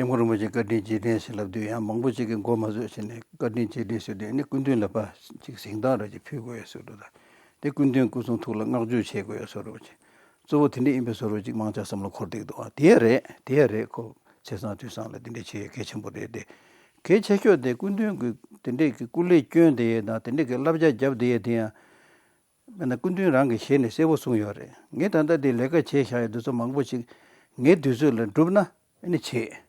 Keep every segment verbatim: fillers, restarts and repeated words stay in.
སྐྱབས་མགོན་རིན་པོ་ཆེ་བཀའ་དྲིན་རྗེས་དྲན་ཞེས་ལབ་དུས་ཡང་མང་པོ་ཅིག་གིས་མགོ་མ་ཚོས་བྱས་ནས་བཀའ་དྲིན་རྗེས་དྲན་ཟེར་དུས་ནི་སྐུ་མདུན་ལ་ཕར་ཅིག་གཟེངས་རྟགས་རེ་ཅིག་ཕུལ་དགོས་ཡ་བཟོ་འདྲ་དང་། དེ་སྐུ་མདུན་སྐུ་གསུང་ཐུགས་ལ་བསྔགས་བརྗོད་བྱེད་དགོས་ཡ་བཟོ་འདྲ་ཅིག། གཙོ་བོ་དེ་འདྲ་ཡིན་པའི་བཟོ་འདྲ་ཅིག་མང་ཆེ་བསམ་བློ་འཁོར་བསྡད་ཀྱི་འདུག་ཨ། དེ་ཡ་རེད། དེ་ཡ་རེད། ཁོ་ཆེ་སང་དུས་སང་ལ་དེ་འདྲ་བྱེད་ཡ་གལ་ཆེན་པོ་རེད་དེ། གལ་ཆེ་ཤོས་དེ་སྐུ་མདུན་གྱི་དེ་འདྲས་ཀྱི་སྐུ་ལས་བསྐྱོན་བསྡད་ཡ་དང་དེ་འདྲས་ཀྱི་བསླབ་བྱ་བརྒྱབ་བསྡད་ཡ་དེ་ཡང་། དཔེར་ན་སྐུ་མདུན་རང་གི་ཞལ་ནས་གསལ་པོ་གསུངས་ཡོད་རེད། ངས་ད་ལྟ་དེ་ལས་ཀ་བྱས་བཞག་ཡ་དེ་ཚོ་མང་པོ་ཞིག་ངའི་དུས་ཚོད་ལ་འགྲུབ་ན་ཨ་ནི་བྱེད།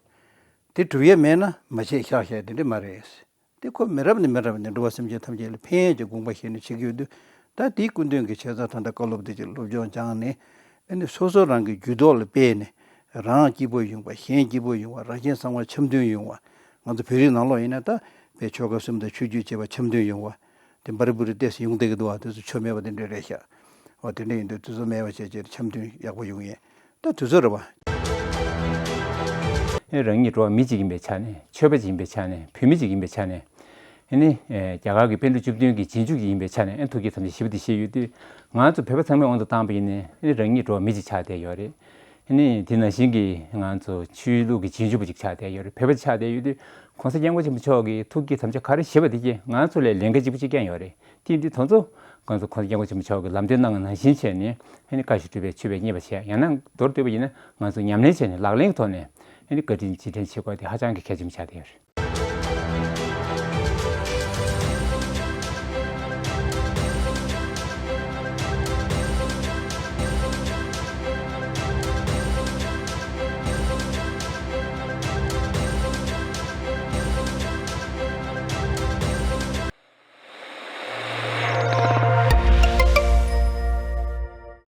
དེ་འགྲུབ་ཡ་མེད་ན་མ་བྱེད་བཞག་བཞག་ཡ་དེ་འདྲ་མ་རེད། དེ་ཁོ་མི་རབས་ནས་མི་རབས་ནས་འགྲོ་བ་སེམས་ཅན་ཐམས་ཅད་ལ་ཕན་ཡོན་གྱི་དགོངས་པ་བཞེས་ནས་བྱེད་ཀྱི་ཡོད་དུས། ད་དེའི་སྐུ་མདུན་གྱི་ཆེ་ས་ད་ལྟ་བཀའ་སློབ་དེ་ཅིག་སློབ་སྦྱོང་སྦྱངས་ནས་ཨ་ནི་སོ་སོ་རང་གི་རྒྱུད་ཐོག་ལ་སྤེལ་ནས་རང་སྐྱིད་པོ་ཡོང་བ། གཞན་སྐྱིད་པོ་ཡོང་བ། རང་གཞན་ཚང་མ་འཆམ་མཐུན་ཡོང་བ། ང་ཚོ་བོད་རིགས་ནང་ལོགས་ཡིན་ན་ད་དཔེ་ཆོལ་ཁ་གསུམ་དང་ཆོས་བརྒྱུད་ཅེས་པ་འཆམ་མཐུན་ཡོང་བ། དེ་འབར་འབུར་ཏོག་ཙམ་ཡོང་བསྡད་ཀྱི་འདུག་བ། དེ་ཚོ་ཆོ་མེད་པ་དེ་འདྲ་རེད་ཤག་འོ་དེ་འདྲ་ཡིན་དུས་དེ་ཚོ་མེད་པ་བྱས་བྱས་འཆམ་མཐུན་ཡག་པོ་ཡོང་ཡས་ད་དུས་ཚོད་རེད་བ། ཨེ་རང་ཉིད་འགྲོ་བ་མི་གཅིག་ཡིན་པའི་ཆ་ནས། ཆོས་པ་གཅིག་ཡིན་པའི་ཆ་ནས། བོད་མི་གཅིག་ཡིན་པའི་ཆ་ནས། ཨེ་ནི་ཨེ་རྒྱ་གར་གྱི་པཎ་གྲུབ་བཅུ་བདུན་གྱི་རྗེས་འཇུག་ཅིག་ཡིན་པའི་ཆ་ནས། ཨེ་ཐུགས་བསྐྱེད་ཐམས་ཅད་ཞེ་པོ་དེ་བཞེས་ཡོད་དུས། ང་ཚོ་བོད་པ་ཚང་མའི་དབང་དུ་བཏང་བ་ཡིན་ནའི་ཨེ་ནི་རང་ཉིད་འགྲོ་བ་མི་གཅིག་ཆགས་བསྡད་ཡོད་རེད། ཨེ་ནི་དེ་ནང་བཞིན་གྱི་ང་ཚོ་ཆོས་ལུགས་ཀྱི་རྗེས་འཇུག་པ་ཅིག་ཆགས་བསྡད་ཡོད་རེད། བོད་པ་ཆགས་བསྡད་ཡོད་དུས། གོང་ས་སྐྱབས་མགོན་ཆེན་པོ་མཆོག་གིས་ཐུགས་བསྐྱེད་ཐམས་ཅད་ག་རེ་བཞེས་པ་དེ་གྱིས་ང་ཚོ་ལ་ལས་འགན་ལྗིད་པོ་ཅིག་བསྐྱངས་ཡོད་རེད། དེ་ཡིན་དུས་ད་ཚོ་ང་ཚོ་གོང་ས་སྐྱབས་མགོན་ཆེན་པོ་མཆོག་གིས་ལམ་སྟོན་གནང་བ་ནང་བཞིན་བྱས་ནས། ཨེ་ནི་བཀའ་བཞིན་སྒྲུབ་པའི་མཆོད་པའི་བརྙེས་པ་བྱས། ཡང་ན་མདོར་བསྡུས་པ་ཡིན་ན་ང་ཚོ་ཉམས་ལེན་བྱས་ནས་ལག་ལེན་གྱི་ཐོག་ནས་ཨེ་ནི་བཀའ་དྲིན་རྗེས་དྲན་བྱེད་དགོས་དེ་ཧ་ཅང་གི་གལ་ཆེན་པོ་ཆགས་བསྡད་ཡོད་རེད།